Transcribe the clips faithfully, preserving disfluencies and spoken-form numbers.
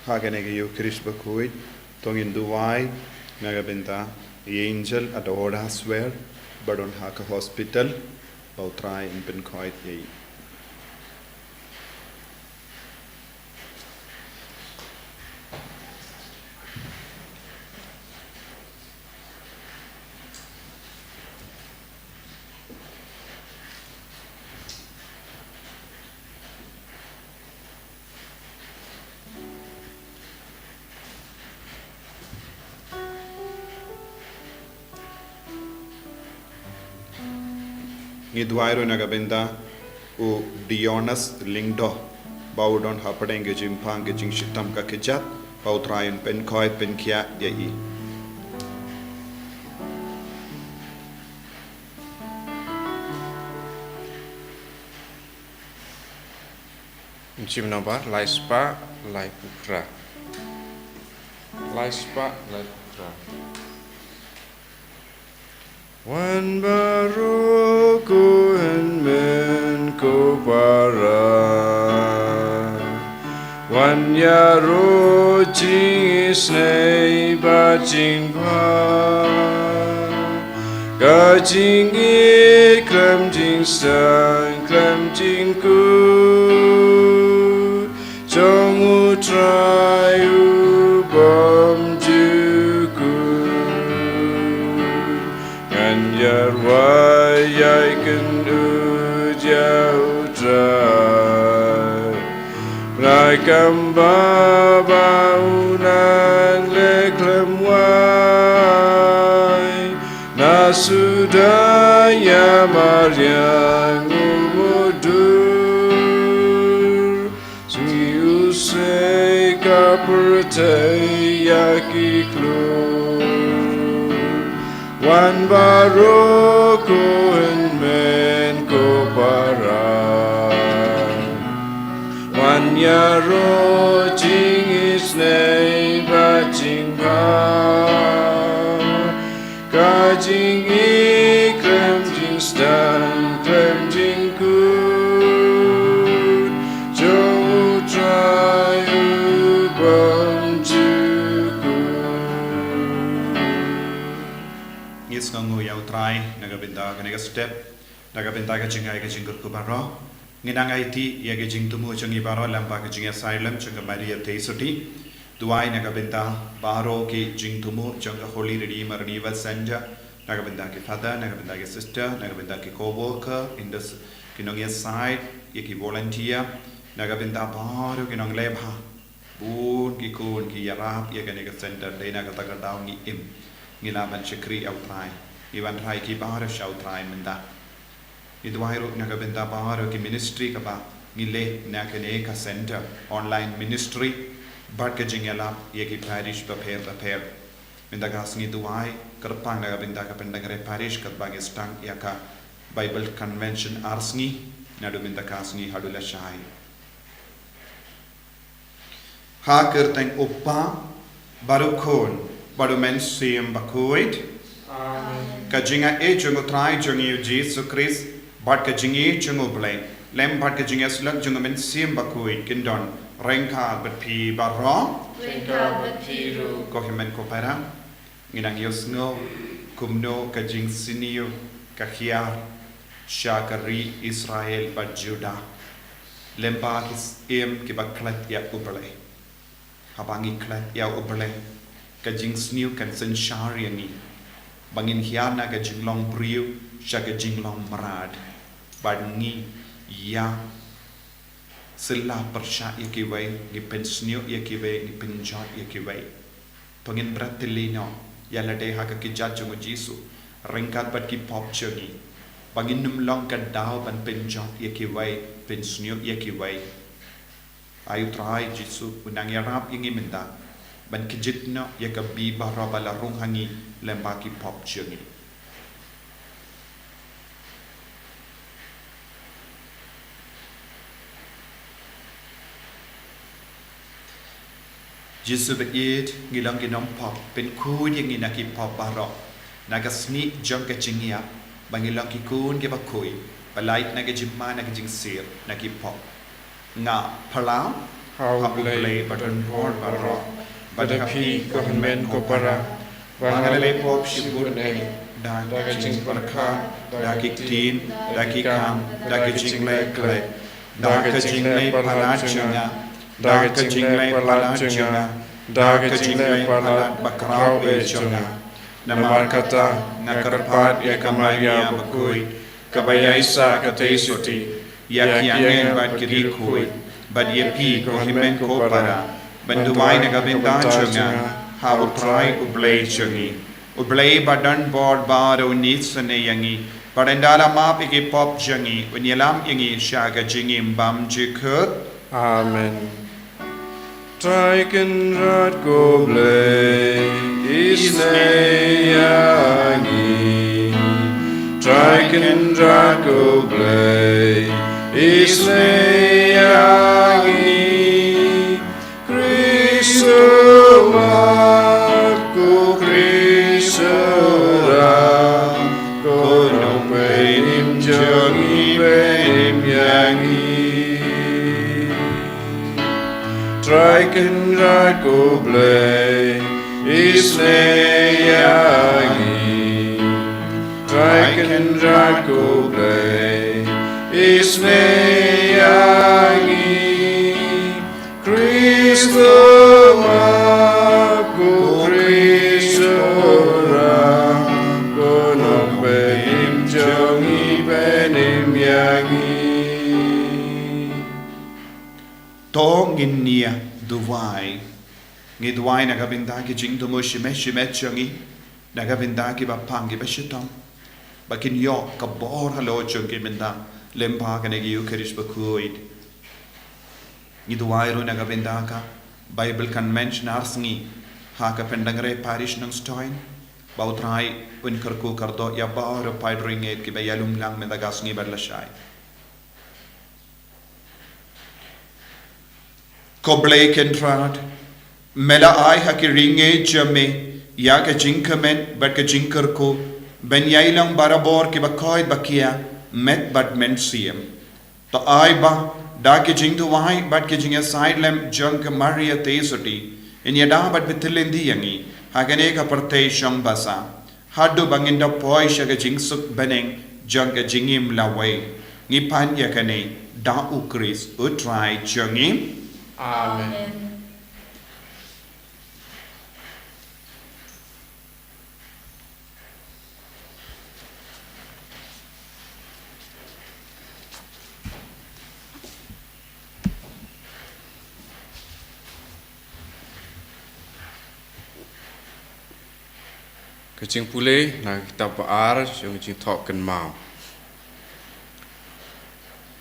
Ha kane ka Eucharist bakhuid, to ngin duwai na ka bynta i Angel Adora Swer, ba don ha ka hospital, ba U Trai un pynkhuid ïa i. Ngi duwai ruh na ka bynta u Dionis Lyngdoh, ba u don hapdeng ka jingpang ka jingshitom ka kjat, ba U Trai un pynkhuid pynkhiah ïa i. Jingshim nombar lai spah lai phew phra. Lai spah lai phew phra. Wan baroh ko hynmen ko para. Wan ïaroh jingisynei bad jingbha. Ka jingïeit khlem jingstad khlem jingkut jong U Trai u bymjukut. Ngan ïarwai ïa i kynduh ïa U Trai. Bnai kam ba ba u nang leh khlem wai. Na suda ïa mariang u mudui. Sngi u sei ka pyrthei ïa ki klur. Wan baroh ko hynmen ko para. Wan ïaroh jingisynei bad jingbha. Ka jingïeit khlem jingstad khlem jingkut jong U Trai u bymjukut. Ngin sngewnguh ïa U Trai na ka bynta kane ka step, na ka bynta ka jingai ka jingkyrkhu baroh. Ngin nang aiti ïa ka jingthmu jong ngi baroh lyngba ka jingïasai lem jong ka Maria Theisotti. Duwai na ka bynta baroh ki jingthmu jong ka Holy Redeemer Renewal Center, na ka bynta ki father, na ka bynta ki sister, na ka bynta ki co-worker, indus ki nongïasaid, ïa ki volunteer, na ka bynta baroh ki nongleh bha. Bun ki khun ki ïarap ïa kane ka center, dei na kata ka daw ngi im. Ngi lah ban shakri ïa U Trai. Ngi wanrah ïa ki baroh sha U Trai mynta. Ngi duwai ruh na ka bynta baroh ki ministry kaba ngi leh na kane ka center, online ministry, bad ka jingïalap ïa ki parish bapher bapher. Mynta ka sngi duwai kyrpang na ka bynta ka Pyndengrei Parish katba ngi sdang ïa ka Bible Convention ar sngi, naduh mynta ka sngi haduh lashai. Ha ka kyrteng U Kpa, bad U Khun, bad U Mynsiem Bakhuid. Amen. Ka jingaiei jong U Trai jong ngi U Jisu Khrist, bad ka jingïeit jong U Blei, lem bad ka jingïasyllok jong U Mynsiem Bakhuid, kin don ryngkat bad phi baroh. Ryngkat bad phi ruh. Ko hynmen ko para. Ngi nang ïohsngew kumno ka jingsniew ka hiar sha ka ri Israel bad Judah. Lyngba ki syiem kiba klet ïa U Blei. Haba ngi klet ïa U Blei, ka jingsniew kan synshar ïa ngi. Ba ngin hiar na ka jinglong briew sha ka jinglong mrad. Bad ngi ïa sila pyrshah ïa kiwei, ngi pynsniew ïa kiwei, ngi pynjot ïa kiwei. To ngin bret thylli noh ïa lade ha ka kjat jong U Jisu, ryngkat bad ki pop jong ngi. Ba ngin ym long ka daw ban pynjot ïa kiwei, pynsniew ïa kiwei. Ai U Trai Jisu, u nang ïarap ïa ngi mynta ban kjit noh ïa ka bih baroh ba la rung ha ngi lyngba ki pop jong ngi. Jisu ba ïeit, ngi long ki nongpop, pynkhuid ïa ngi na ki pop baroh. Na ka snieh jong ka jingïap, ba ngi long ki khun kiba khuid, ba lait na ka jingma na ka jingsir na ki pop. Nga phylla, ha U Blei badonbor baroh, bad ha phi ko hynmen ko para, ba nga la leh pop shibun eh, da ka jingpyrkhat, da ki ktien, da ki kam, da ka jingleh khleh, da ka jingleh palat jong nga, da ka jingleh palat jong nga, da ka jingleh palat bakhraw eh jong nga. Namar kata nga kyrpad ïa ka Maria bakhuid, kaba ïaishah katei shuti ïa ki angel bad ki riewkhuid, bad ïa phi ko hynmen ko para, ban duwai na ka bynta jong nga ha U Trai U Blei jong ngi. U Blei badonbor baroh un isynei ïa ngi, bad un da la map ïa ki pop jong ngi, un ïalam ïa ngi sha ka jingim bymjukut. Amen. Trai Kynrad ko Blei, isynei ïa ngi. Trai Kynrad ko Blei, isynei ïa ngi. Khrist u Mat, ko Khrist u Ram, ko Nongpynim jong ngi, pynim ïa ngi. Trai Kynrad ko Blei, isynei ïa ngi. Trai Kynrad ko Blei, isynei ïa ngi. Khrist u Mat, ko Khrist u Ram, ko Nongpynim jong ngi, pynim ïa ngi. To ngin ïa duwai. Ngi duwai na ka bynta ki jingthmu shimet shimet jong ngi, na ka bynta kiba pang kiba shitom, ba kin ïoh ka bor halor jong ki mynta lyngba kane ka Eukharist bakhuid. Ngi duwai ruh na ka bynta ka Bible Convention ar sngi ha ka Pyndengrei Parish Nongstoiñ, ba U Trai un kyrkhu kyrdoh ïa baroh paid riewngeit kiba ïalum lang mynta ka sngi bad lashai. Ko Blei Kynrad, me la ai ha ki riewngeit jong me ïa ka jingkmen bad ka jingkyrkhu ban ïai long barabor kiba koit ba kiar, met bad mynsiem. To ai ba da ki jingduwai bad ki jingïasaid lem jong ka Maria Theisotti, yn ïada bad pynthylliew ïa ngi ha kane ka pyrthei shong basa, haduh ba ngin da poi sha ka jingsuk bneng jong ka jingim lawei. Ngi pan ïa kane da U Khrist U Trai jong ngi. Amen. Ka jingpule na ka kitab ba ar jong ka Jingthoh Kynmaw.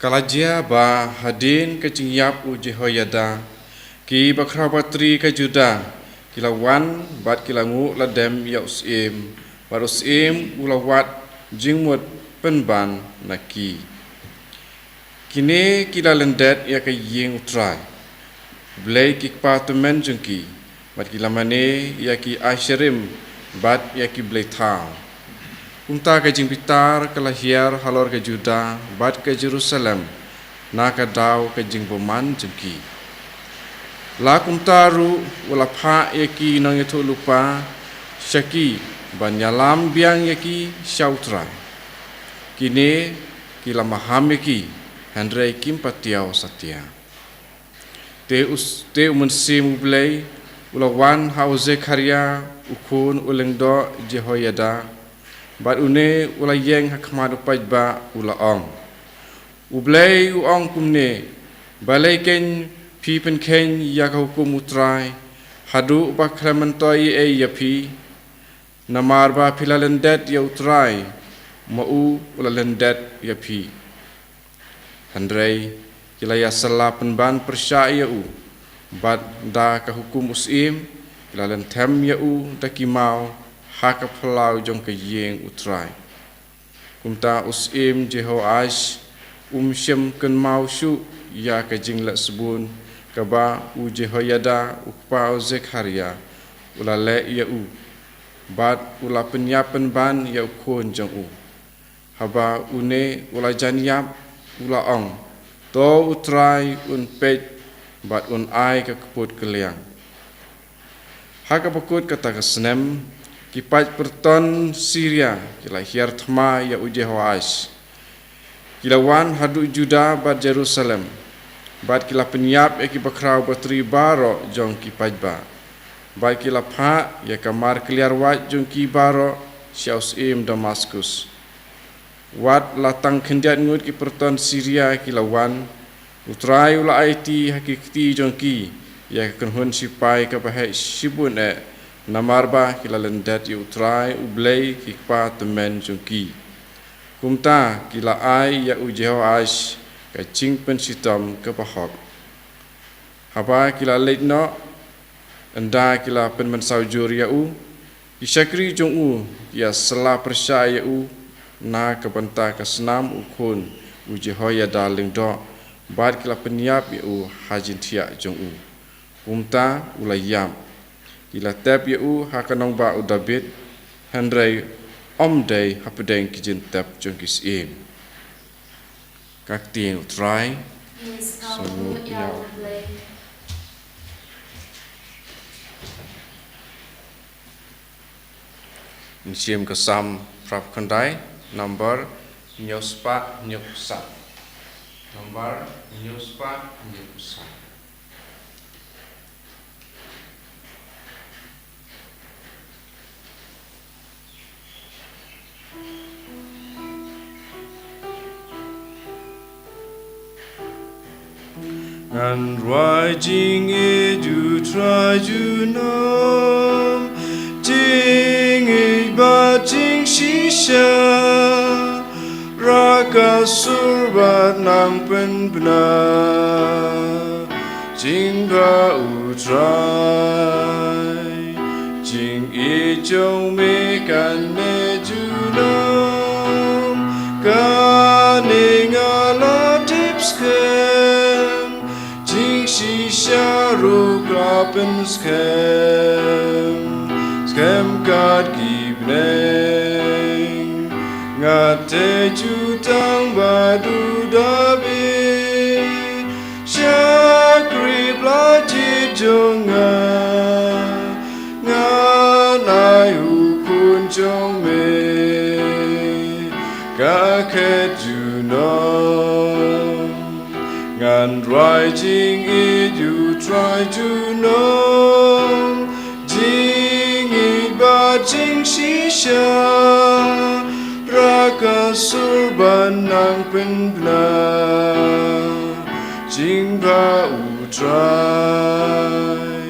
Ka la jia ba hadien ka jingïap u Jehoiada, ki bakhraw batri ka Judah ki la wan bad ki la nguh lade ïa u syiem, bad u syiem u la wad jingmut pynban na ki. Kine ki la lyndet ïa ka ïing U Trai, U Blei ki kpa tymmen jong ki, bad ki la mane ïa ki Asherim bad ïa ki blei thaw. Kumta ka jingbitar ka la hiar halor ka Judah bad ka Jerusalem na ka daw ka jingbymman jong ki. La kumta ruh u la phah ïa ki nongïathuhlypa sha ki ban ïalam biang ïa ki sha U Trai. Kine ki la maham ïa ki, hynrei kim pat thiaw satia. Te u s-, te u Mynsiem U Blei u la wan ha u Zekharia, u khun u lyngdoh Jehoiada, bad une u la ïeng ha khmat u paidbah, u la ong: U Blei u ong kumne: Balei kein phi pynkheiñ ïa ka hukum U Trai, haduh ba khlem myntoi ei ei ïa phi? Namar ba phi la lyndet ïa U Trai, ma u u la lyndet ïa phi. Hynrei ki la ïasylla pynban pyrshah ïa u, bad da ka hukum u syiem ki la lynthem ïa u da ki maw ha ka phyllaw jong ka ïing U Trai. Kumta u syiem Jehoash um shym kynmaw shuh ïa ka jingleh sbun kaba u Jehoiada u kpa u Zekharia u la leh ïa u, bad u la pynïap pynban ïa u khun jong u. Haba une u la jan ïap, u la ong: To U Trai un peit bad un ai ka kput kylliang. Ha kaba kut kata ka snem, ki paid pyrton Syria ki la hiar thma ïa u Jehoash. Ki la wan haduh Juda bad Jerusalem, bad ki la pynïap ïa ki bakhraw batri baroh jong ki paidbah, bad ki la phah ïa ka mar kylliar wait jong ki baroh sha u syiem Damaskus. Wat la tang khyndiat ngut ki pyrton Syria ki la wan, U Trai u la aiti ha ki kti jong ki ïa ka kynhun sipai kaba heh shibun eh, namar ba ki la lyndet ïa U Trai U Blei ki kpa tymmen jong ki. Kumta ki la ai ïa u Jehoash ka jingpynshitom kaba hok. Haba ki la leit noh, ynda ki la pynmynsaw jur ïa u, ki shakri jong u ki ïa sla pyrshah ïa u na ka bynta ka snam u khun u Jehoiada lyngdoh, bad ki la pynïap ïa u ha jingthiah jong u. Kumta u la ïap. Ki la tep ïa u ha ka nongbah u Dabid, hynrei ym dei hapdeng ki jingtep jong ki syiem. Ka ktien U Trai. Ngi sngewbha ïa U Blei. Ngi shim ka Salm phra phew khyndai, number hynñiew spah hynñiew phew san. Number hynñiew spah hynñiew phew san. Ngan rwai jingïeit U Trai junom, jingïeit bad jingshisha, raka sur bad nang pynbna. Jingbha U Trai, jingïeit jong me kan neh junom, kane nga la tip skhem, jingshisha ruh ka pynskhem, skhem kat ki bneng, nga tei jutang bad u Dabid, shakri ba la jied jong nga, ngan ai u khun jong me ka khet junom. Ngan rwai jingïeit U Trai junom, jingïeit bad jingshisha, raka sur bad nang pynbna. Jingbha U Trai,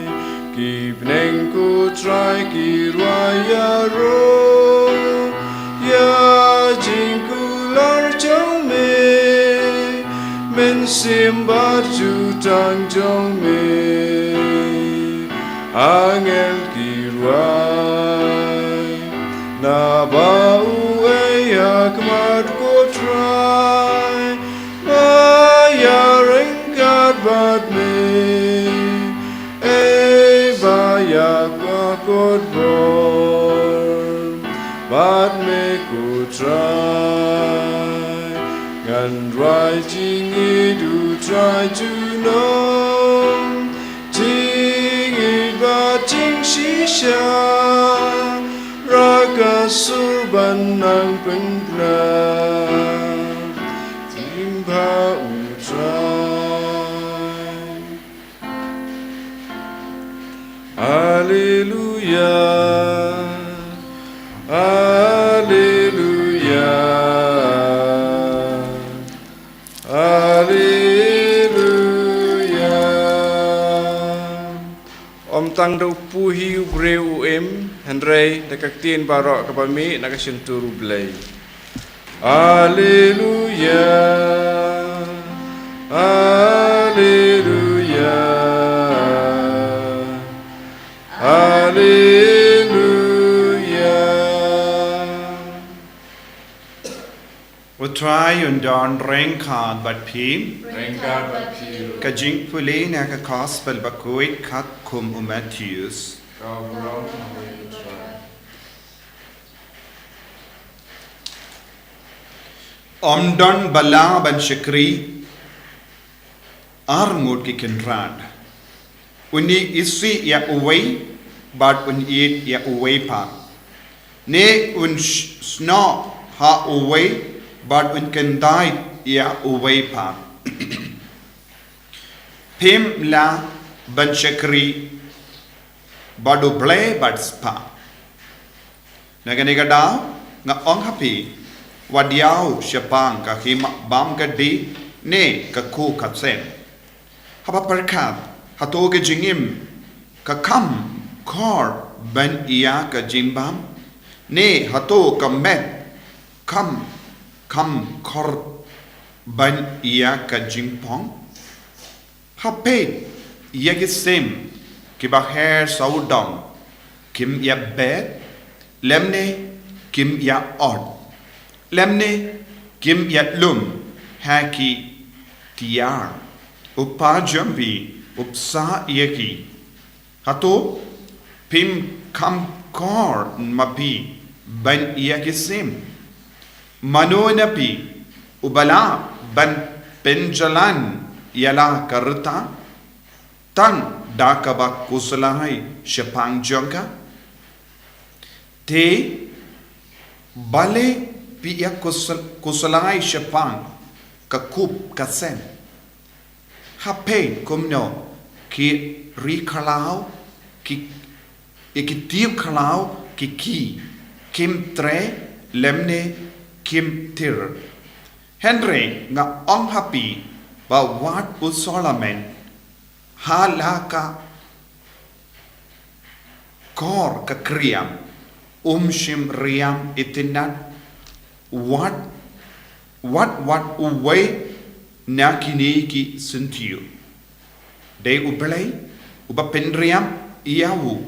ki bneng ko Trai ki rwai ïaroh ïa jingkular jong me, mynsiem bad jutang jong me, angel ki rwai. Naba uei ha khmat ko Trai ba ïa ryngkat bad me, ei ba ïa kwah kot bor bad me ko Trai. Ngan rwai jingïeit U Trai junom, jingïeit bad jingshisha, raka sur bad nang pynbna. Jingbha U Trai. Alleluia, alleluia, alleluia. Ym tang da u kpu hi u briew u im, hynrei da ka ktien baroh kaba mih na ka shyntur U Blei. Alleluia, alleluia, alleluia. U Trai un don ryngkat bad phi. Ryngkat bad phi ruh. Ka jingpule na ka Gospel bakhuid katkum u Mathaios. Khublei ïa U Trai. Ym don ba lah ban shakri Ar ngut ki kynrad. Un isih ïa uwei, bad un ïeit ïa uwei pat. Ne un snoh ha uwei, bad un kyndait ïa uwei pat. Phim lah ban shakri bad U Blei bad spah. Na kane ka daw, nga ong ha phi, wat ïaw shaphang ka hima bam ka dih ne ka ku ka sem. Haba pyrkhat, hato ka jingim ka kham khor ban ïa ka jingbam, ne hato ka met kham kham khor ban ïa ka jingpang? Ha peit ïa ki sim kiba her sawdong, kim ïa bet, lymne kim ïa ot, lymne kim ïa lum ha ki tiar. U Kpa jong phi u bsa ïa ki. Hato phim kham khor ma phi ban ïa ki sim? Mano na phi uba lah ban pynjlan ïa la ka rta tang da kaba khuslai shaphang jong ka? Te balei phi ïa khus-, khuslai shaphang ka kup ka sem? Ha peit kumno ki ri khlaw, ki, ki tiew khlaw, ki ki, kim treh lymne kim tiar. Hynrei nga ong ha phi ba wat u Solomon ha la ka khor ka kriam um shym riam itynnad wat, wat, wat uwei na kine ki syntiew. Dei U Blei uba pynriam ïa u.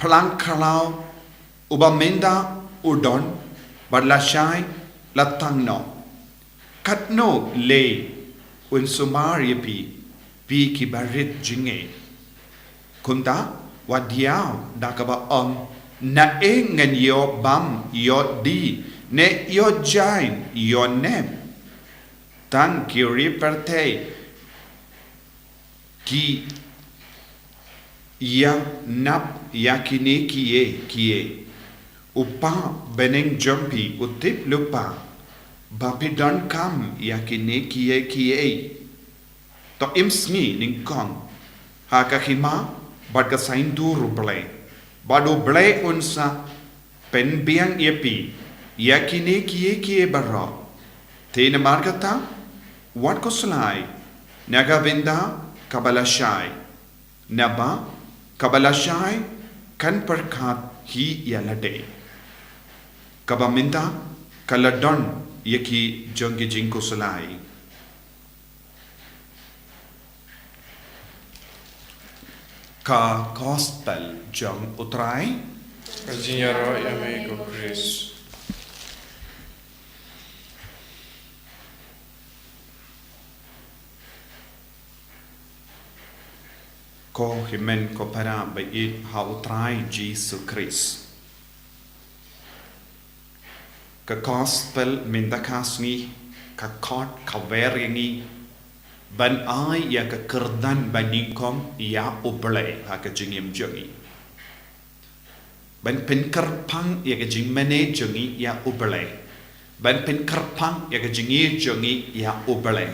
Phlang khlaw uba mynta u don bad lashai la tang noh. Katno lei un sumar ïa phi, phi kiba rit jingngeit. Kumta wat ïaw da kaba ong, naei ngan ïoh bam, ïoh dih, ne ïoh jaiñ, ïoh nep. Tang ki ri pyrthei ki ïa nap ïa kine kiei kiei. U Kpa bneng jong phi u tip lypa ba phi donkam ïa kine kiei kiei. To im sngi nyngkong ha ka hima bad ka saiñdur U Blei, bad U Blei un sa pynbiang ïa phi ïa kine kiei kiei baroh. Te namar kata, wat khuslai na ka bynta kaba lashai, naba kaba lashai kan pyrkhat hi ïa lade. Kaba mynta ka la don ïa ki jong ki jingkhuslai. Ka Gospel jong U Trai. Ka jingïaroh ïa me ko Khrist. Ko hynmen ko para ba ïeit ha U Trai Jisu Khrist. Ka Gospel mynta ka sngi ka khot ka wer ïa ngi ban ai ïa ka kyrdan ba nyngkong ïa U Blei ha ka jingim jong ngi. Ban pynkyrpang ïa ka jingmane jong ngi ïa U Blei. Ban pynkyrpang ïa ka jingïeit jong ngi ïa U Blei.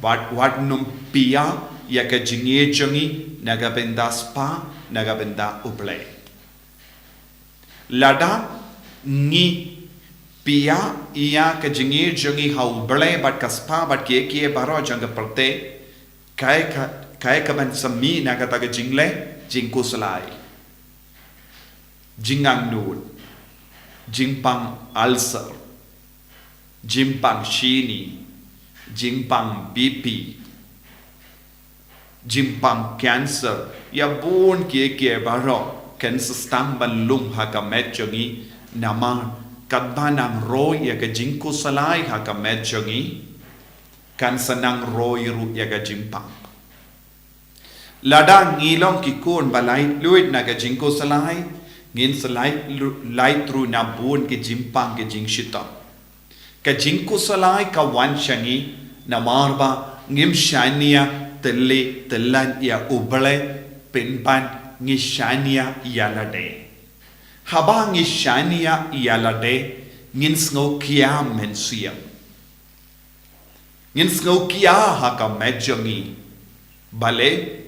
Bad wat nym pia ïa ka jingïeit jong ngi na ka bynta spah, na ka bynta U Blei. Lada ngi pia ïa ka jingïeit jong ngi ha U Blei bad ka spah bad kiei kiei baroh jong ka pyrthei, kaei ka, kaei kaban sa mih na kata ka jingleh? Jingkhuslai, jingangnud, jingpang ulcer, jingpang shini, jingpang B P, jingpang cancer, ïa bun kiei kiei baroh kan sa sdang ban lum ha ka met jong ngi. Namar katba nang roi ïa ka jingkhuslai ha ka met jong ngi, kan sa nang roi ruh ïa ka jingpang. Lada ngi long ki khun ba laitluid na ka jingkhuslai, ngin sa lait lu-, lait ruh na bun ki jingpang ki jingshitom. Ka jingkhuslai ka wan sha ngi namar ba Ngim shaniah tylli tyllan ïa U Blei, pynban ngi shaniah ïa lade. Haba ngi shaniah ïa lade, ngin sngewkhia mynsiem. Ngin sngewkhia ha ka met jong ngi. Balei?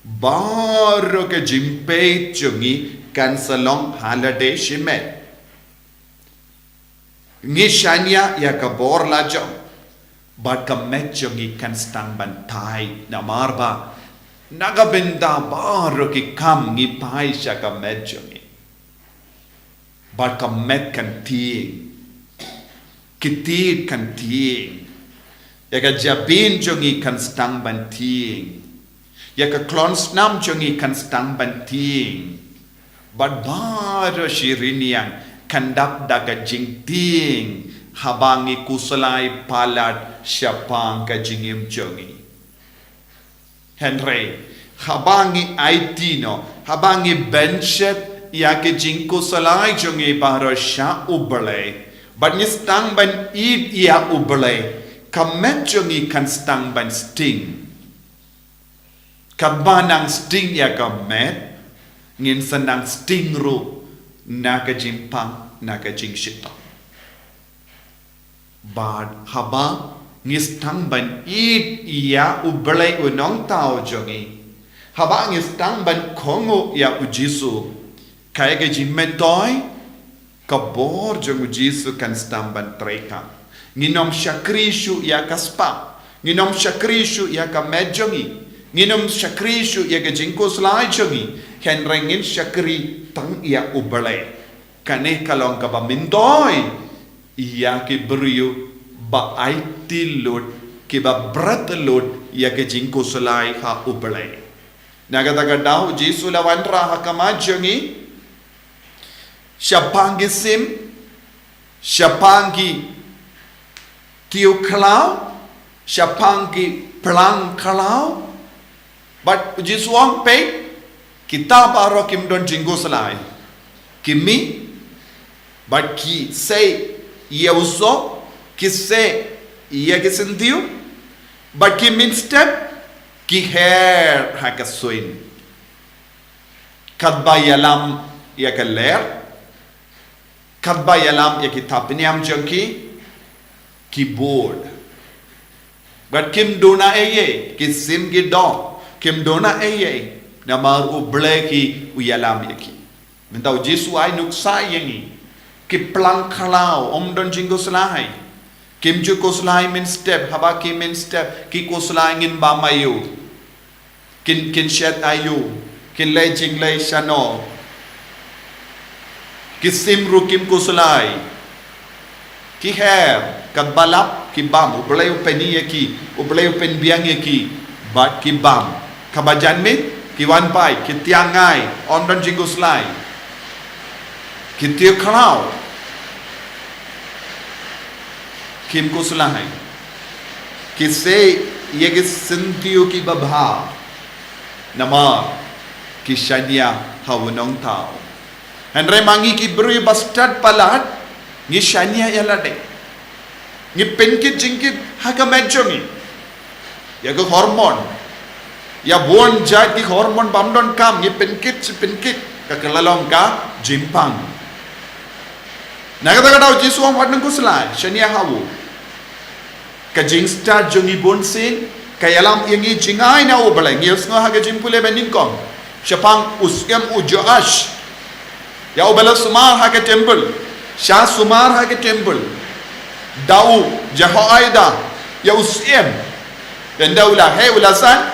Baroh ka jingpeit jong ngi kan sa long ha lade shimet. Ngi shaniah ïa ka bor lajong, bad ka met jong ngi kan sdang ban thait, namar ba na ka bynta baroh ki kam ngi phai sha ka met jong ngi. Bad ka met kan tieng, ki tied kan tieng, ïa ka jabieng jong ngi kan sdang ban tieng, ïa ka klon snam jong ngi kan sdang ban tieng. Bad baroh shi rynïeng kan dap da ka jingtieng haba ngi khuslai palat shaphang ka jingim jong ngi. Hynrei haba ngi aiti noh, haba ngi bynshet ïa ka jingkhuslai jong ngi baroh sha U Blei, bad ngi sdang ban ïeit ïa U Blei, ka met jong ngi kan sdang ban sting. Katba nang sting ïa ka met, ngin sa nang sting ruh na ka jingpang, na ka jingshitom. Bad haba ngi sdang ban ïeit ïa U Blei U Nongthaw jong ngi, haba ngi sdang ban kohnguh ïa U Jisu, kaei ka jingmyntoi? Ka bor jong U Jisu kan sdang ban treikam. Ngin ym shakri shuh ïa ka spah, ngin ym shakri shuh ïa ka met jong ngi, ngin ym shakri shuh ïa ka jingkhuslai jong ngi, hynrei ngin shakri tang ïa U Blei. Kane ka long kaba myntoi ïa ki briew ba aiti lut, kiba bret lut ïa ka jingkhuslai ha U Blei. Na kata ka daw U Jisu u la wanrah ha khmat jong ngi shaphang ki sim, shaphang ki tiew khlaw, shaphang ki plang khlaw. Bad U Jisu u ong, peit, kita baroh kim don jingkhuslai. Ki mih, bad ki sei ïa u soh, ki sei ïa ki syntiew, bad ki mynstep ki her ha ka suiñ. Katba ïalam ïa ka lyer, katba ïalam ïa ki thapniam jong ki, ki bud. Bad kim duna ei ei, ki sim ki doh, kim duna ei ei, namar U Blei ki u ïalam ïa ki. Mynta U Jisu u ai nuksa ïa ngi, ki plang khlaw ym don jingkhuslai. Kim ju khuslai mynstep, haba ki mynstep ki khuslai, ngin bam aïu? Kin, kin shet aïu? Kin leh jingleh shano? Ki sim ruh kim khuslai. Ki her, katba lap ki bam, U Blei u pyni ïa ki, U Blei u pynbiang ïa ki, bad ki bam. Kaba janmiet ki wan phai, ki thiang ngai, ym don jingkhuslai. Ki tiew khlaw kim khuslai. Ki sei ïa ki syntiew kiba bha, namar ki shaniah ha U Nongthaw. Hynrei ma ngi ki briew ba stad palat, ngi shaniah ïa lade. Ngi pynkit jingkit ha ka met jong ngi ïa ka hormone, ïa bun jait ki hormone bym donkam, ngi pynkit shi pynkit, ka ka la long ka jingpang. Na kata ka daw U Jisu u ong, wat nang khuslai, shaniah ha u. Ka jingstad jong ngi bunsien ka ïalam ïa ngi jngai na U Blei. Ngi ïohsngew ha ka jingpule ba nyngkong shaphang u syiem u Joash, ïa uba la sumar ha ka temple, sha sumar ha ka temple da u Jehoiada, ïa u syiem. Ynda u la heh u la san,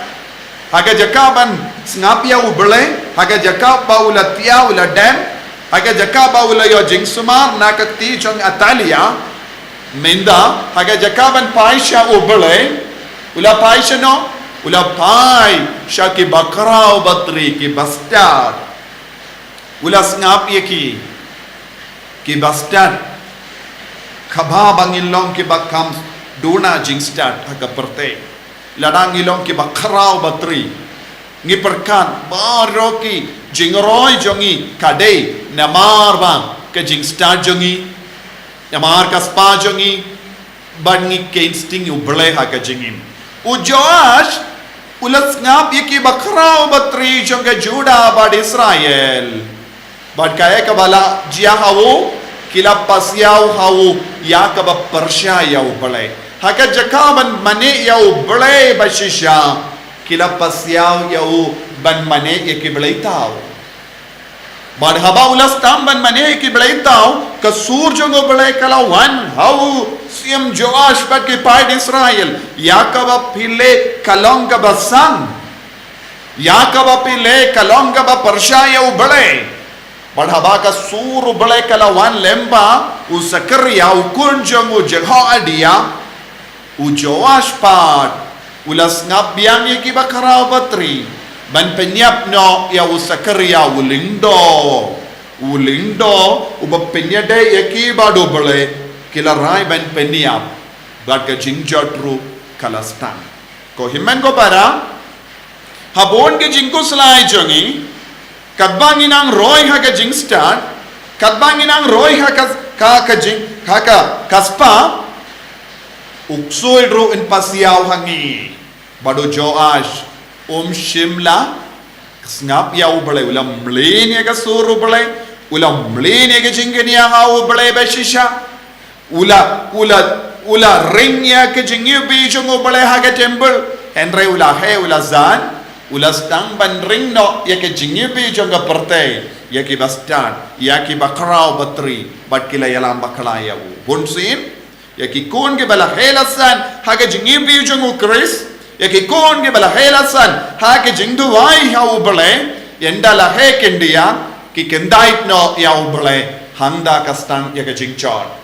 ha ka jaka ban sngap ïa U Blei, ha ka jaka ba u la thiah u la dem, ha ka jaka ba u la ïoh jingsumar na ka kti jong Atalia, mynta ha ka jaka ban phai sha U Blei, u la phai shano? U la phai sha ki bakhraw batri, ki bastad. U la sngap ïa ki, ki bastad. Kaba ba ngin long kiba kham duna jingstad ha ka pyrthei, lada ngi long ki bakhraw batri, ngi pyrkhat baroh ki jingroi jong ngi ka dei namar ba ka jingstad jong ngi, namar ka spah jong ngi, bad ngi khein sting U Blei ha ka jingim. U Joash u la sngap ïa ki bakhraw batri jong ka Judah bad Israel. Bad kaei kaba la jia ha u, ki la pasiaw ha u ïa kaba pyrshah ïa U Blei. Ha ka jaka ban mane ïa U Blei ba shisha, ki la pasiaw ïa u ban mane ïa ki blei thaw. Bad haba u la sdang ban mane ïa ki blei thaw, ka sur jong U Blei ka la wan ha u Syiem Joash bad ki paid Israel, ïa kaba phi leh ka long kaba sang, ïa kaba phi leh ka long kaba pyrshah ïa U Blei. Bad haba ka sur U Blei ka la wan lem bad u Sakaria u khun jong u Jehoadia, u Joash pat u la sngap biang ïa ki bakhraw batri ban pynïap noh ïa u Sakaria u lyngdoh. U lyngdoh uba pynïadei ïa ki bad U Blei, ki la rai ban pynïap, bad ka jingjot ruh ka la sdang. Ko hynmen ko para, ha bun ki jingkhuslai jong ngi, katba ngi nang roi ha ka jingstad, katba ngi nang roi ha ka, ka, ka jing, ha ka, ka spah, u ksuid ruh un pasiaw ha ngi. Bad u Joash um shym la sngap ïa U Blei, u la mlien ïa ka sur U Blei, u la mlien ïa ka jingkñia ha U Blei ba shisha. U la, u la, u la ring ïa ka jingïohi jong U Blei ha ka temple. Hynrei u la heh, u la san, u la sdang ban ring noh ïa ka jingïohi jong ka pyrthei, ïa ki bastad, ïa ki bakhraw batri, bad ki la ïalam bakla ïa u. Bunsien, ïa ki khun kiba la heh la san ha ka jingïohi jong U Khrist, ïa ki khun kiba la heh la san ha ka jingduwai ha U Blei, ynda la heh khyndiat, ki kyndait noh ïa U Blei, hangta ka sdang ïa ka jingjot.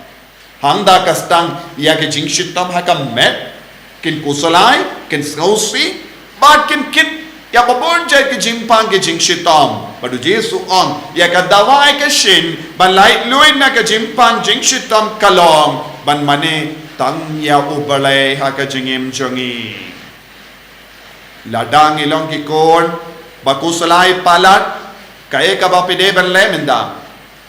Hangta ka sdang ïa ka jingshitom ha ka met, kin khuslai, kin sngewsih, bad kin kit ïa ka bun jait ka jingpang ka jingshitom. Bad u Jisu u ong, ïa ka dawai ka shin ban laitluid na ka jingpang jingshitom ka long ban mane tang ïa U Blei ha ka jingim jong ngi. Lada ngi long ki khun ba khuslai palat, kaei kaba phi dei ban leh mynta?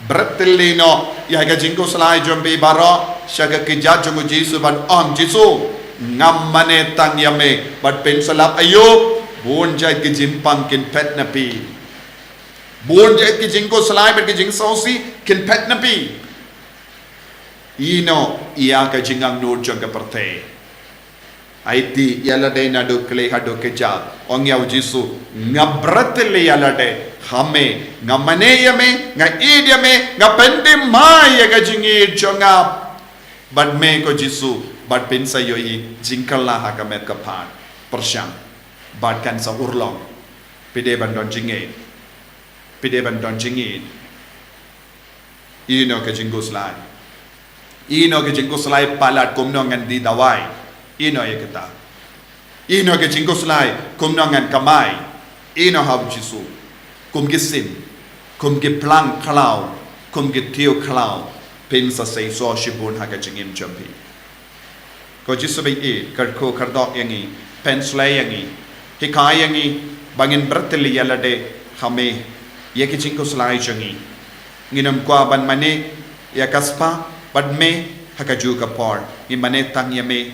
Bret thylli noh ïa ka jingkhuslai jong phi baroh sha ka kjat jong u Jisu bad ong, Jisu, ngam mane tang ïa me. Bad phin sa lap aïu? Bun jait ki jingpang kin phet na phi. Bun jait ki jingkhuslai bad ki jingsngewsih kin phet na phi. Ïehnoh ïa ka jingangnud jong ka pyrthei. Aiti ïalade naduh khlieh haduh kjat. Ong ïa u Jisu, nga bret thylli ïalade ha me, nga mane ïa me, nga ïeit ïa me, nga pynthymmai ïa ka jingïeit jong nga bad me ko Jisu, bad phin sa ïohi jingkylla ha ka met ka phad. Pyrshang, bad kan sa urlong. Phi dei ban don jingïeit. Phi dei ban don jingïeit. Ïehnoh ka jingkhuslai. Ïehnoh ka jingkhuslai palat kumno ngan die dawai. Ïehnoh ïa kata. Ïehnoh ka jingkhuslai kumno ngan kamai. Ïehnoh ha u Jisu. Kum ki sim, kum ki phlang khlaw, kum ki tiew khlaw, phin sa seisoh shibun ha ka jingim jong phi. Ko Jisu ba ïeit, kyrkhu kyrdoh ïa ngi, pynshlei ïa ngi, hikai ïa ngi ba ngin bret thylli ïalade ha me ïa ki jingkhuslai jong ngi. Ngin ym kwah ban mane ïa ka spah bad me ha kajuh ka por, ngin mane tang ïa me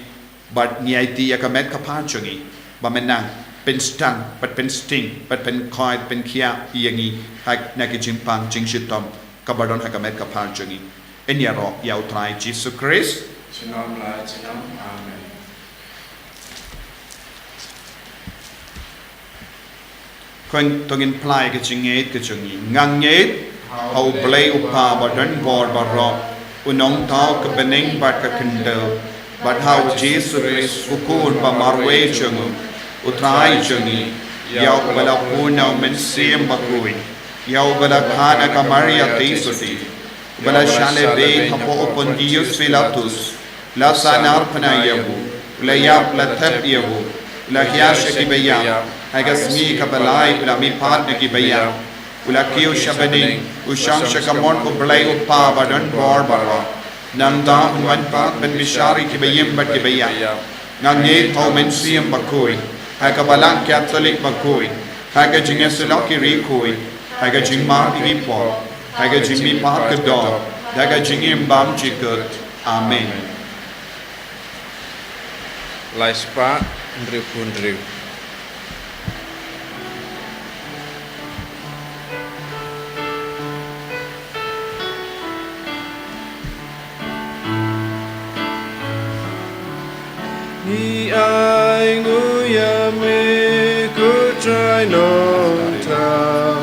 bad ngi aiti ïa ka met ka phad jong ngi ba men nang pynsdang bad pynsting bad pynkhoit pynkhiah ïa ngi ha na ki jingpang jingshitom kaba don ha ka met ka phad jong ngi. Yn ïaroh ïa u Trai Jisu Khrist. Junom la junom. Amen. Khun to ngin phla ïa ka jingngeit ka jong ngi. Nga ngeit ha u Blei u Kpa ba don bor baroh, u nongthaw ka bneng bad ka khyndew, bad ha u Jisu Khrist u Khun ba marwei jong u, u Trai jong ngi, ïa uba la pun na u Mynsiem Bakhuid, ïa uba la kha na ka Maria Theisotti, uba la shah lehbeiñ hapoh u Pontius Pilatus, la sahnarphna ïa u, u la ïap, la thep ïa u, u la hiar sha kiba ïap, ha ka sngi kaba lai u la mihpat na kiba ïap, u la kiew sha bneng, u shong sha kamon u Blei u Kpa ba don bor baroh. Nangta un wan pat ban bishar ïa kiba im bad kiba ïap. Nga ngeit ha u Mynsiem Bakhuid, ha ka Balang Katholik bakhuid, ha ka jingïasyllok ki riewkhuid, ha ka jingmap ïa ki pop, ha ka jingmihpat ka doh, ha ka jingim bymjukut. Amen. Lai spah. Hynriewphew hynriew. Ngi ainguh ïa me ko Trai Nongthaw,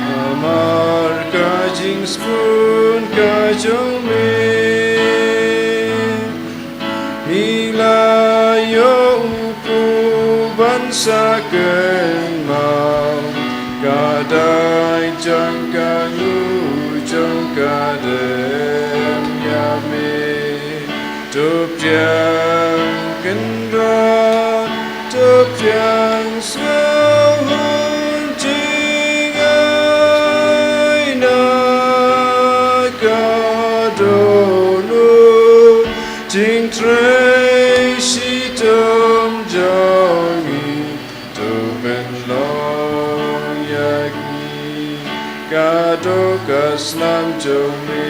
namar ka jingsbun ka jong me. Ngi la ïoh u pop ban sa kynmaw, ka dei jong ka nguh jong ka dem ïa me. To pdiang kynrad, to pdiang sngewhun jngai na ka dohnud jingtrei shitom jong ngi, to pynlong ïa ngi katto ka snam jong me.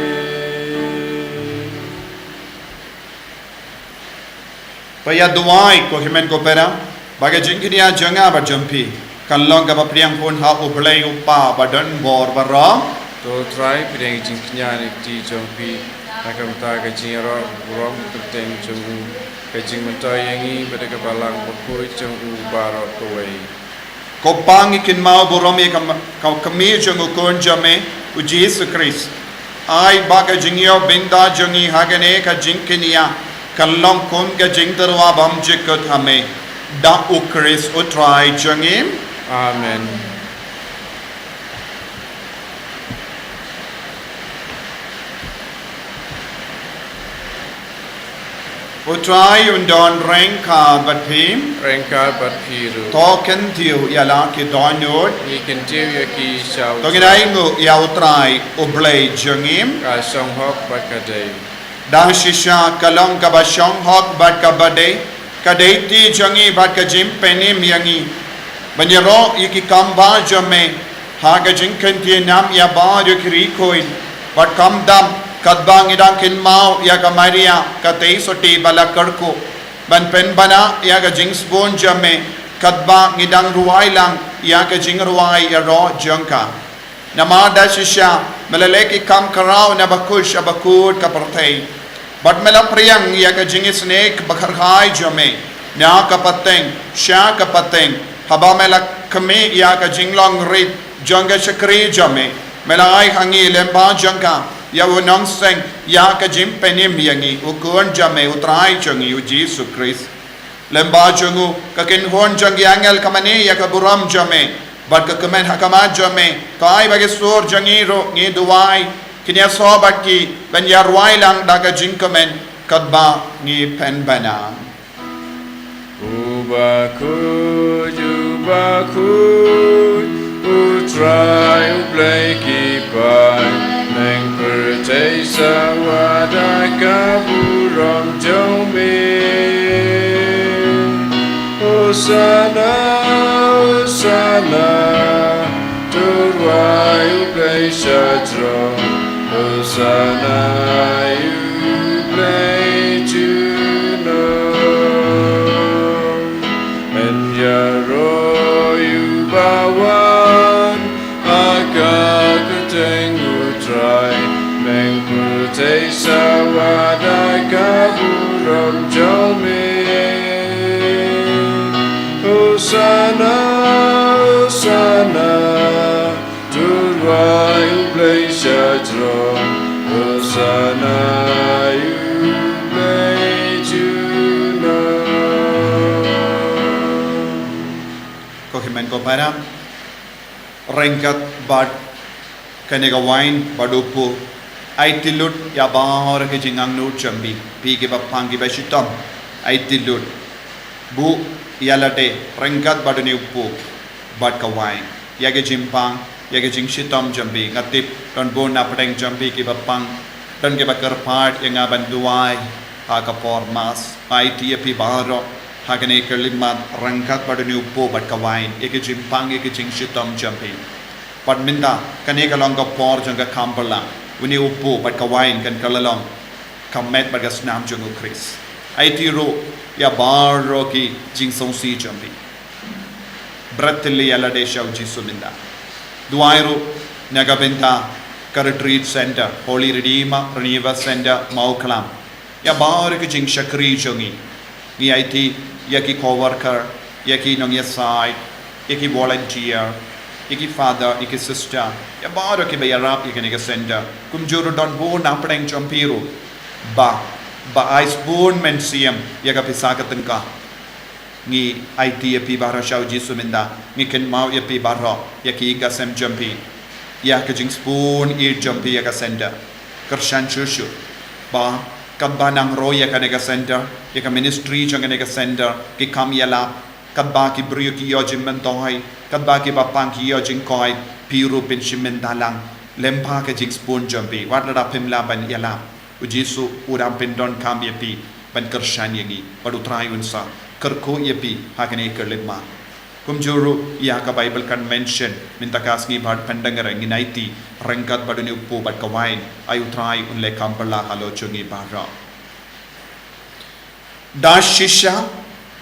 To ïa duwai ko hynmen ko para, ba ka jingkñia jong nga bad jong phi kan long kaba pdiang hun ha U Blei U Kpa ba don bor baroh. To Trai, pdiang ka jingkñia na ka kti jong phi, na ka bynta ka jingïaroh burom kyrteng jong u, ka jingmyntoi ïa ngi bad ka Balang Bakhuid jong u baroh kawei. Ko Kpa, ngi kynmaw burom ïa ka, ka kmie jong u Khun jong me, u Jisu Khrist. Ai ba ka jingïoh bynta jong ngi ha kane ka jingkñia kan long kum ka jingtyrwa bymjukut ha me, da U Khrist U Trai jong ngi. Amen. U Trai un don ryngkat bad phi. Ryngkat bad phi ruh. To kyntiew ïa la ki dohnud. Ngi kyntiew ïa ki sha u Trai. To ngin ainguh ïa U Trai U Blei jong ngi. Ka shong hok bad ka dei. Da shisha ka long kaba shong hok bad kaba dei, ka dei kti jong ngi bad ka jingpynim ïa ngi ban ïaroh ïa ki kam ba jong me ha ka jingkyntiew nam ïa baroh ki riewkhuid bad kam dam, katba ngi dang kynmaw ïa ka Maria ka tei sotti ba la kyrkhu, ban pynbna ïa ka jingsbun jong me katba ngi dang rwai lang ïa ka jingrwai ïaroh jong ka. Namar da shisha me la leh ki kam khraw na bakhuid sha bakut ka pyrthei, bad me la pdiang ïa ka jingisynei bakharkhai jong me na ka pateng sha ka pateng, haba me la khmih ïa ka jinglong rit jong ka shakri jong me. Me la ai ha ngi lyngba jong ka ïa u nongseng ïa ka jingpynim ïa ngi, u Khun jong me U Trai jong ngi U Jisu Khrist. Lyngba jong u, ka kynhun jong ki angel ka mane ïa ka burom jong me, bad ka kmen ha khmat jong me. Ko ai ba ki sur jong ngi ruh, ngi duwai, kin ïasoh bad ki ban ïarwai lang da ka jingkmen katba ngi pynbna. U bakhuid, u bakhuid, U Trai U Blei ki paid, neng pyrthei sawa da ka burom jong me. Hosana, Hosana, to rwai U Blei sha jrong. Hosana ïa U Blei junom. Men ïaroh ïa u ba wan ha ka kyrteng U Trai, men pyrthei sawa da ka burom jong me. Hosana, Hosana, to rwai U Blei sha jrong. Hosana ïa U Blei junom. Ko hynmen ko para, ryngkat bad kane ka wain bad u pop, aiti lut ïa baroh ki jingangnud jong phi, phi kiba pang kiba shitom, aiti lut. Buh ïa lade ryngkat bad une u pop bad ka wain, ïa ki jingpang, ïa ki jingshitom jong phi. Nga tip don bun na pdeng jong phi kiba pang, don kiba kyrpad ïa nga ban duwai ha ka por Mass. Nga aiti ïa phi baroh ha kane ka khyllipmat ryngkat bad une u pop bad ka wain, ïa ki jingpang, ïa ki jingshitom jong phi. Bad mynta kane ka long ka por jong ka kham bylla, une u pop bad ka wain kan kylla long ka met bad ka snam jong U Khrist. Aiti ruh ïa baroh ki jingsngewsih jong phi. Bret lade ïa lade sha u Jisu mynta. Duwai ruh na ka bynta ka Retreat Center, Holy Redeemer Renewal Center, Mawkhlam. Ïa baroh ki jingshakri jong ngi. Ngi aiti ïa ki co-worker, ïa ki nongïasaid, ïa ki volunteer, ïa ki father, ïa ki sister, ïa baroh kiba ïarap ïa kane ka center. Kumjuh ruh don bun na pdeng jong phi ruh ba, ba ai sbun mynsiem ïa ka pisa ka tyngka. Ngi aiti ïa phi baroh sha u Jisu mynta. Ngi kynmaw ïa phi baroh, ïa ki ïing ki sem jong phi, ïa ka jingsbun ïeit jong phi ïa ka center. Kyrshan shuh shuh ba katba nang roi ïa kane ka center, ïa ka ministry jong kane ka center, ki kam ïalap, katba ki briew ki ïoh jingmyntoi, katba kiba pang ki ïoh jingkoit, phi ruh phin shim bynta lang lyngba ka jingsbun jong phi. Wat lada phim lah ban ïalap, u Jisu u dang pyndonkam ïa phi ban kyrshan ïa ngi. Bad u Trai un sa kyrkhu ïa phi ha kane ka lynti. Kumjuh ruh ïa ka Bible Convention mynta ka sngi bad pyndengreng, ngin aiti ryngkat bad une u kpu bad ka wain. Ai u Trai un leh kam pala halor jong ngi baroh. Da shisha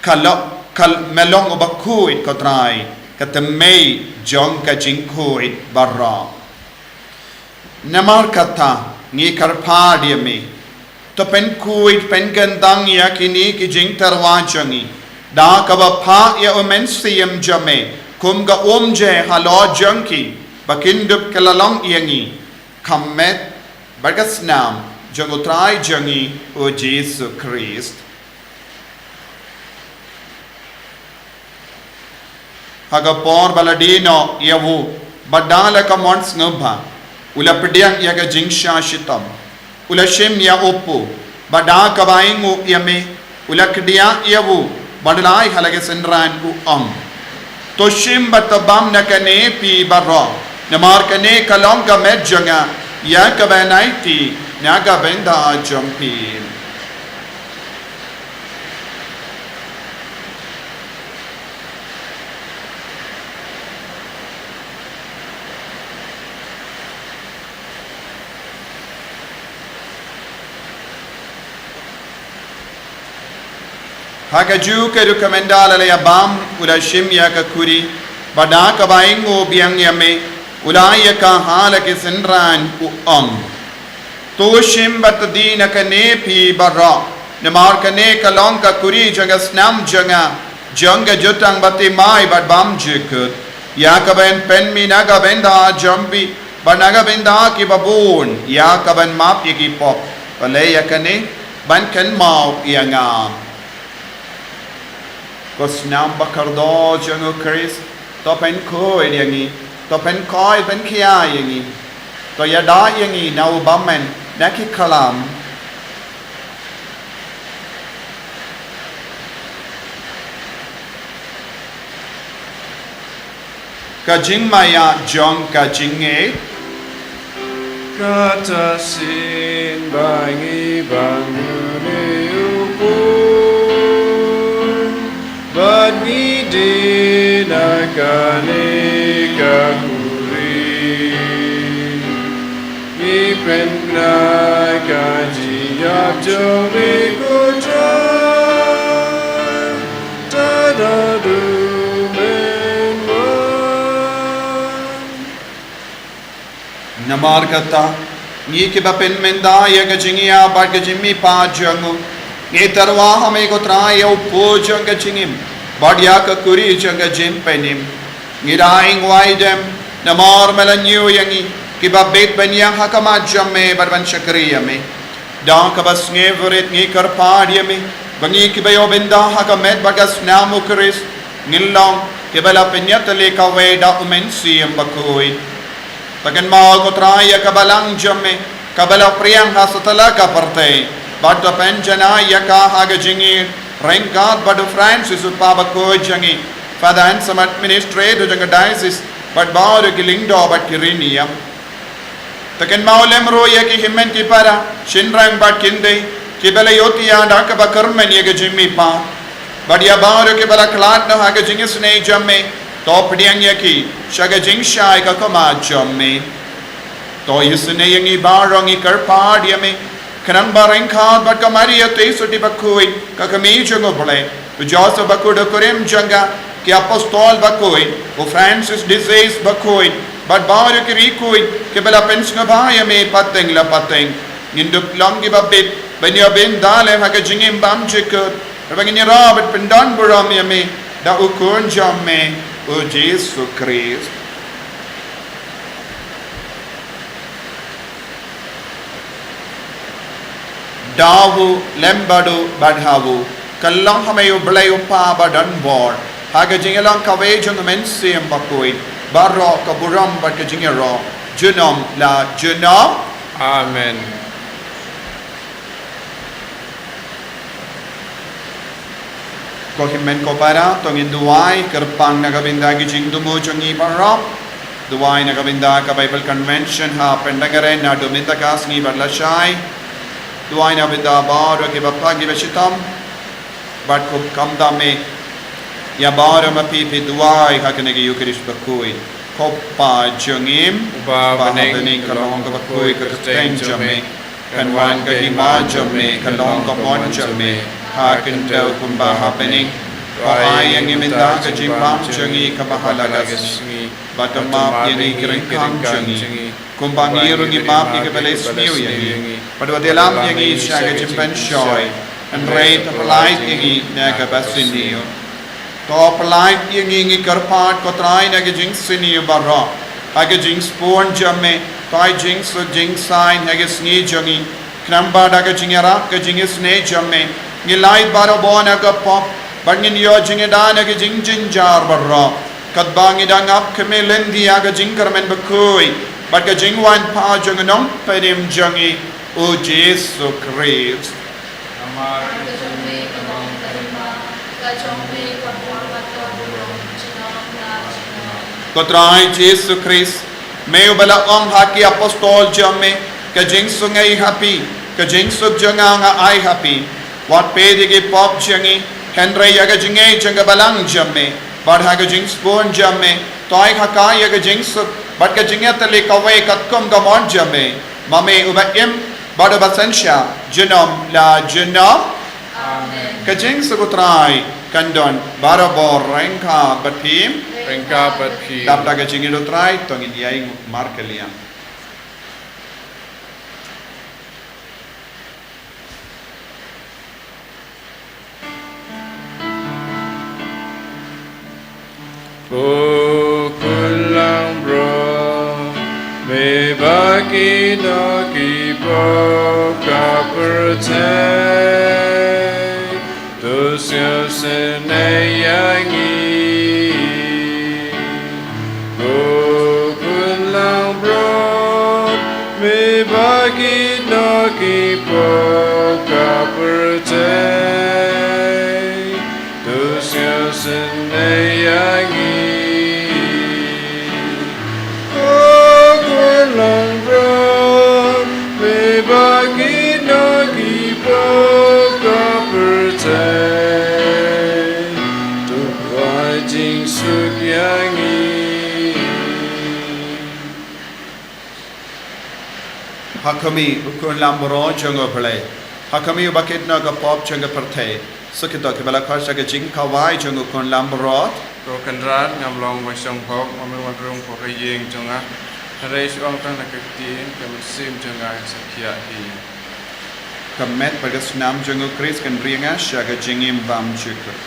ka long, ka long uba khuid, ko Trai, ka thymmei jong ka jingkhuid baroh. Namar kata ngi kyrpad ïa me, to pynkhuid pynkyndang ïa kine ki jingtyrwa jong ngi da kaba phah ïa u Mynsiem jong me kum ka umje halor jong ki, ba kin dup kylla long ïa ngi ka met bad ka snam jong u Trai jong ngi u Jisu Khrist. Ha ka por ba la die noh ïa u, bad da la ka mon sngewbha, u la pdiang ïa ka jingshah shitom, u la shim ïa u kpu, bad da kaba ainguh ïa me, u la kdiah ïa u, bad u la ai ha la ki synran, u ong: To shim bad to bam na kane phi baroh, namar kane ka long ka met jong nga, ïa kaba ngan aiti na ka bynta jong phi. Ha kajuh ka rukom ynda la ïa bam, u la shim ïa ka khuri, bad da kaba ainguh biang ïa me, u la ai ïa ka ha la ki synran, u ong: To shim bad to die na kane phi baroh, namar kane ka long ka khuri jong ka snam jong nga, jong ka jutang baptisma bad bymjukut, ïa kaban pynmih na ka bynta jong phi bad na ka bynta ki babun, ïa kaban map ïa ki pop. Pynlong ïa kane ban kynmaw ïa nga. Ko snam bakordor jong u Khrist, to pynkhuid ïa ngi, to pynkhuid pynkhia ïa ngi, to ïada ïa ngi na u bymman na ki khlam. Ka jingmaïa jong ka jingngeit. Kata shisien ba ngi bam ïa une u pun, bad ngi die na kane ka khuri, ngi pynbna ka jingïap jong me, ko Trai, tad haduh men wan. Namar kata, ngi kiba pynmynta ïa ka jingïap bad ka jingmihpat jong u, ngi tyrwa ha me, ko Trai, ïa u kpu jong ka jingim bad ïa ka khuri jong ka jingpynim. Ngi da ainguh aidem namar me la ñiew ïa ngi kiba bit ban ïeng ha khmat jong me bad ban shakri ïa me. Da kaba sngewrit ngi kyrpad ïa me ba ngi kiba ïoh bynta ha ka met bad ka snam u Khrist, ngin long kiba la pynïatylli kawei da u Mynsiem Bakhuid. To kynmaw, ko Trai, ïa ka balang jong me kaba la phriang ha satlak ka pyrthei, bad to pynjanai ïa ka ha ka jingïeit ryngkat bad u Francis, u Kpa Bakhuid jong ngi, Father Anselm, Administrator jong ka Diocese, bad baroh ki lyngdoh bad ki riewniam. To kynmaw lem ruh ïa ki hynmen ki para, shynrang bad kynthei, kiba la ïohthiah da kaba kyrmen ïa ka jingmihpat, bad ïa baroh kiba la khlad noh ha ka jingisynei jong me, to pdiang ïa ki sha ka jingshai ka khmat jong me. To isynei ïa ngi baroh, ngi kyrpad ïa me, Khnang ba ryngkat bad ka Maria te sutdi bakhuid, ka kmie jong U Blei, u Joseph bakhuid u kurim jong ka, ki apostol bakhuid, u Francis de Sales bakhuid, bad baroh ki riewkhuid kiba la pynsngewbha ïa me pateng la pateng, ngin dup long kiba bit ban ïoh bynta lem ha ka jingim bymjukut, haba ngin ïaroh bad pyndonburom ïa me da u Khun jong me, u Jisu Khrist. Da u, lem bad u, bad ha u, ka long ha me U Blei U Kpa badonbor, ha ka jingïalong kawei jong U Mynsiem Bakhuid, baroh ka burom bad ka jingïaroh junom la junom. Amen. Ko hynmen ko para, to ngin duwai kyrpang na ka bynta ki jingthmu jong ngi baroh. Duwai na ka bynta ka Bible Convention hapdeng ka ri naduh mynta ka sngi bad lashai. Duwai na ka bynta baroh kiba pang kiba shitom. Bad khublei kumta me ïa baroh ma phi phi duwai ha kane ka Eukharist bakhuid. Ko Pa jong ngi, uba ha bneng, ka long kaba khuid ka kyrteng jong me. Kan wan ka hima jong me, kan long ka mon jong me, ha ka khyndew kumba ha bneng. To ai ïa ngi mynta ka jingbam jong ngi kaba ha la ka sngi. Bad to map ïa ngi ki ryngkang jong ngi, kumba ngi ruh ngi map ïa kiba leh sniew ïa ngi. Bad wat ïalam ïa ngi sha ka jingpynshoi, hynrei to pyllait ïa ngi na kaba sniew. To pyllait ïa ngi, ngi kyrpad ko Trai, na ka jingsniew baroh, ha ka jingsbun jong me, to ai jingsuk jingsaiñ ha ka sngi jong ngi. Khnang ba da ka jingïarap ka jingisynei jong me, ngin lait barabor na ka pop, bad ngin ïoh jingïada na ka jingjynjar baroh, katba ngi dang ap khmih lynti ha ka jingkyrmen bakhuid bad ka jingwan phah jong u Nongpynim jong ngi, u Jisu Khrist. Namar ka jong me ka long ka hima, ka jong me ka bor bad ka burom, junom la junom. Ko Trai Jisu Khrist, me uba la ong ha ki apostol jong me, ka jingsuk nga ai ha phi, ka jingsuk jong nga nga ai ha phi. Wat peit ïa ki pop jong ngi, hynrei ïa ka jingngeit jong ka balang jong me. Bad ha ka jingsbun jong me, to ai ha ka ïa ka jingsuk bad ka jingïatylli kawei katkum ka mon jong me, ma me uba im bad uba synshar junom la junom. Amen. Ka jingsuk u Trai kan don barabor ryngkat bad phi. Ryngkat bad phi. Dap da ka jingïeit u Trai, to ngin ïeng markylliang. Ko Khun langbrot, me ba kino ki pop ka pyrthei, to sngewsynei ïa ngi. Ko Khun langbrot, me ba kino ki pop ka pyrthei, to sngewsynei ïa ngi. Ko Khun langbrot, me ba kino ki pop ka pyrthei, to ai jingsuk ïa ngi. Ha khmih, u Khun langbrot jong U Blei. Ha khmih, uba kit noh ïa ka pop jong ka pyrthei. Suk ïa kito kiba la khot sha ka jingkhawai jong u Khun langbrot. Ko Kynrad, ngam long ba shong hok, ma me wan rung hapoh ka ïing jong nga. Hynrei shu ong tang na ka ktien, ka mynsiem jong nga kan sa khiah hi. Ka met bad ka snam jong U Khrist kan ri ïa nga sha ka jingim bymjukut.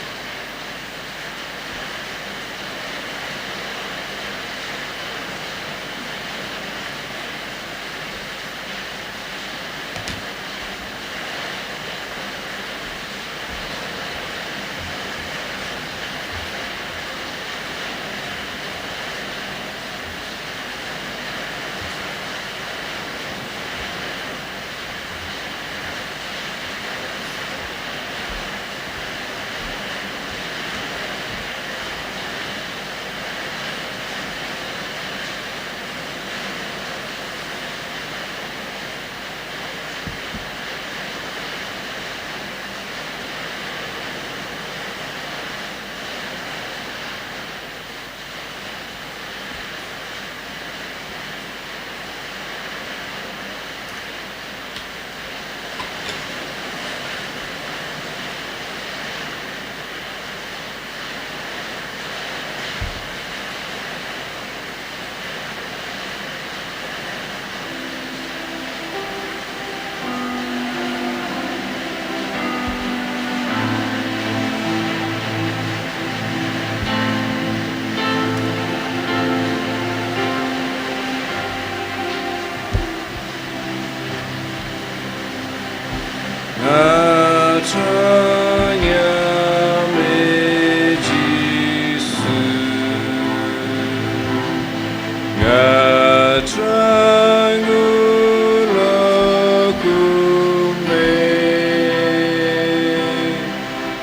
Trai ïa me Jisu, nga trai nguh la kum me.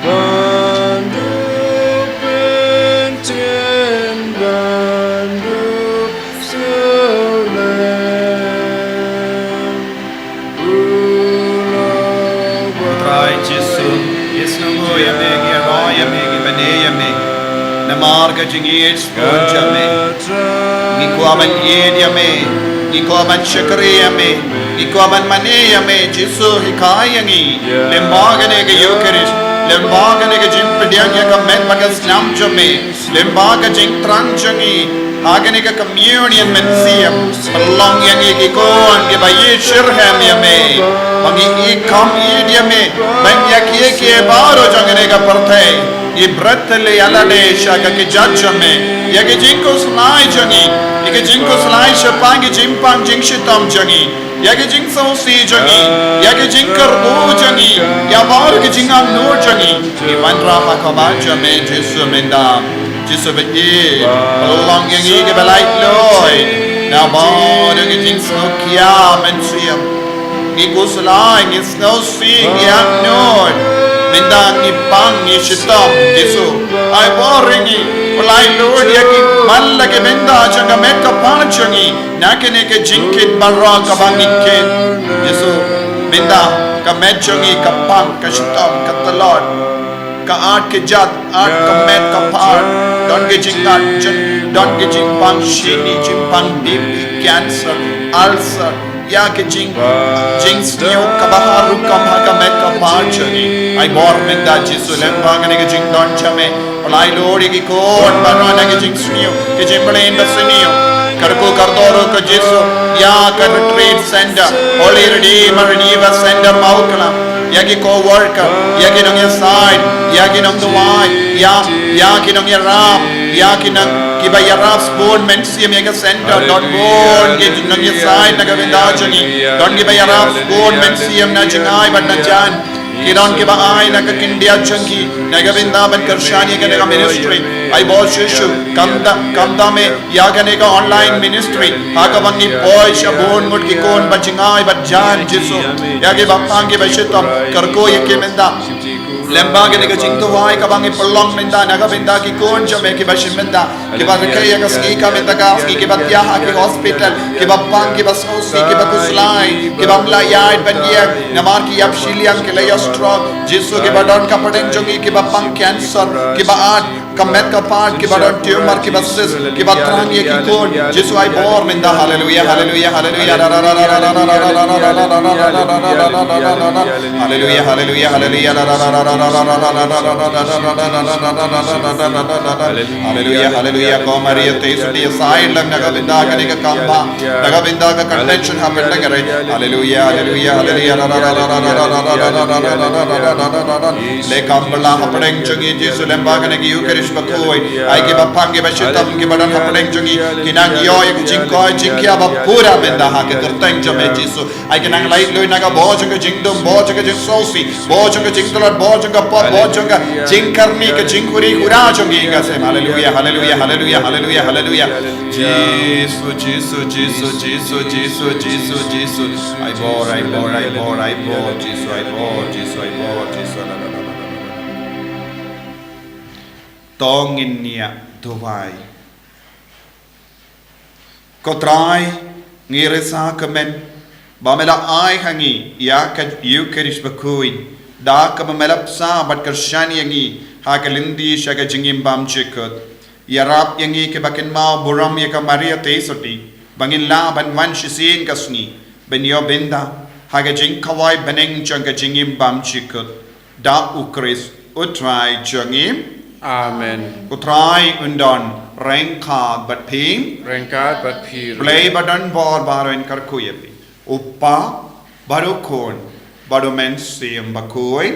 Ban dup bynta, ban dup sngewlem. U Trai Jisu, ngi sngewnguh ïa me, ngi ïaroh ïa me, ngi mane ïa me. Namar ka jingïeit sbun jong me, ngi kwah ban ïeit ïa me, ngi kwah ban shakri ïa me, ngi kwah ban mane ïa me. Jisu, hikai ïa ngi lyngba kane ka Eucharist, lyngba kane ka jingpdiang ïa ka met bad ka snam jong me, lyngba ka jingthrang jong ngi ha kane ka communion mynsiem. Pynlong ïa ngi ki khun kiba ïeit shitrhem ïa me, ba ngin ïeit kham ïeit ïa me, ban ïa kiei kiei baroh jong kane ka pyrthei. Ngi bret ïa lade sha ka kjat jong me, ïa ki jingkhuslai jong ngi, ïa ki jingkhuslai shaphang ki jingpang jingshitom jong ngi, ïa ki jingsngewsih jong ngi, ïa ki jingkyrduh jong ngi, ïa baroh ki jingangnud jong ngi. Ngi wanrah ha khmat jong me Jisu mynta. Jisu ba ïeit, pynlong ïa ngi kiba laitluid na baroh ki jingsngewkhia mynsiem. Ngi khuslai, ngi sngewsih, ngi angnud. Mynta ngi pang, ngi shitom, Jisu. Ai bor ïa ngi, u laitluid ïa ngi man la ki bynta jong ka met ka phad jong ngi. Na kine ki jingkit baroh kaba ngi kit, Jisu. Mynta ka met jong ngi ka pang, ka shitom, ka tlot, ka at ka jat, at ka met ka phad. Don ki jingat jong, don ki jingpang shini, jingpang B P, cancer, ulcer, ïa ki jing, jingsniew kaba har rukom ha ka met ka phad jong ngi. Ai bor mynta Jisu lyngba kane ka jingdon jong me, u laitluid ïa ki khun baroh na ki jingsniew, ki jingpyllait ba sniew. Kyrkhu kyrdoh ruh ko Jisu ïa ka retreat center, Holy Redeemer Revival Center Mawklam, ïa ki co-worker, ïa ki nongïasaid, ïa ki nongduwai, ïa, ïa ki nongïarap, ïa ki nong, kiba ïarap sbun mynsiem ïa ka center. Don bun ki nongïasaid na ka bynta jong ngi, don kiba ïarap sbun mynsiem na jingai bad na jan. Ki don kiba ai na ka khyndiat jong ki na ka bynta ban kyrshan ïa kane ka ministry. Ai bor shuh shuh, khamtam, khamtam eh ïa kane ka online ministry ha kaba ngi poi sha bun ngut ki khun ba jingai bad jan, Jisu. Ïa kiba pang kiba shitom, kyrkhu ïa ki mynta. Lyngba kane ka jingduwai kaba ngi pynlong mynta na ka bynta ki khun jong me kiba shim bynta, kiba rakhe ïa ka sngi ka mynta ka sngi, kiba thiah ha ki hospital, kiba pang, kiba sngewsih, kiba khuslai, kiba ym lah ïaid ban ïeng namar ki ïap shiliang, ki la ïoh stroke. Jisu, kiba don ka pdeng jong ngi kiba pang cancer, kiba at ka met ka phad, kiba don tumor, kiba cyst, kiba thrang ïa ki khun. Jisu, ai bor mynta. Haleluia, haleluia, haleluia. Haleluia, haleluia, haleluia. Haleluia, haleluia. Ko Maria te sudi side lang na ka bynta kane ka kam ba, na ka bynta ka convention hapdeng kane. Haleluia, haleluia, haleluia. Le kam ba la hapdeng jong ngi Jisu lyngba kane ka Eucharist bakhuid. Ai kiba pang kiba shitom kiba don hapdeng jong ngi, ki nang ïoh ïa ka jingkoit jingkhiah ba pura mynta ha ka kyrteng jong me Jisu. Ai ki nang laitluid na ka bor jong ka jingdum, bor jong ka jingsngewsih, bor jong ka jingtlot, bor jong ka pop, bor jong ka jingkyrni, ka jingkhuri khura jong ki ïing ka sem. Haleluia, haleluia, haleluia, haleluia, haleluia. Jisu, Jisu, Jisu, Jisu, Jisu, Jisu. Ai bor, ai bor, ai bor, ai bor, Jisu, ai bor, Jisu, ai bor, Jisu. La, la, la, la, la, la. To ngin ïa duwai. Ko Trai, ngi risa kumne ba me la ai ha ngi ïa ka Eucharist bakhuid da kaba me la bsa bad kyrshan ïa ngi ha ka lynti sha ka jingim bymjukut. Ïarap ïa ngi kiba kynmaw burom ïa ka Maria te sudi ba ngin lah ban wan shisien ka sngi ban ïoh bynta ha ka jingkhawai bneng jong ka jingim bymjukut. Da U Khrist U Trai jong ngi. Amen. U Trai un don ryngkat bad phi. Ryngkat bad phi ruh. Blei ba don bor baroh un kyrkhu ïa phi. U Kpa bad U Khun bad U Mynsiem Bakhuid.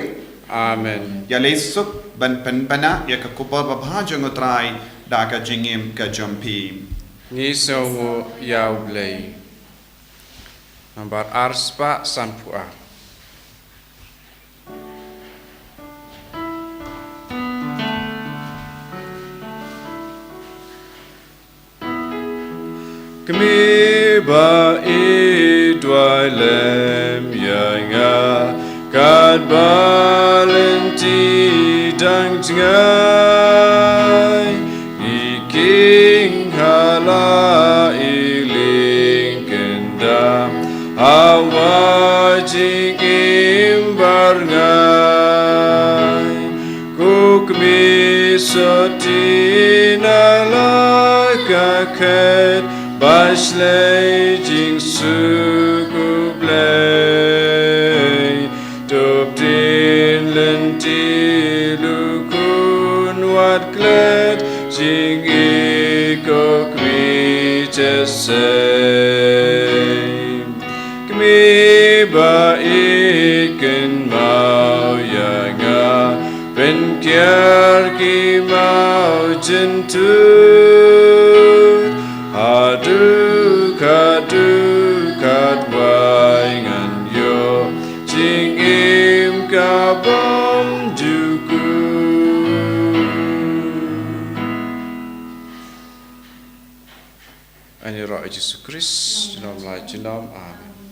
Amen. Ïaleh suk ban pynbna ïa ka khubor babha jong U Trai da ka jingim ka jong phi. Ngi sngewnguh ïa U Blei. Nambar arspah sanphew ar. Kmie ba ïeit, duwai lem ïa nga, katba lynti dang jngai. I king ha la i lieng kyndam, ha wa jingim barngai. Ko kmie sotti na la ka khet, ba shlei jingsuk U Blei. To pdiang lynti, leh khun, wad klet jingïeit, ko kmie shisha. Kmie ba ïeit, kynmaw ïa nga, pynkiar ki mawjynjar. Haduh, haduh katwei ngan ïoh jingim ka bymjukut. Ngan ïaroh ïa Jisu Khrist junom la junom. Amen.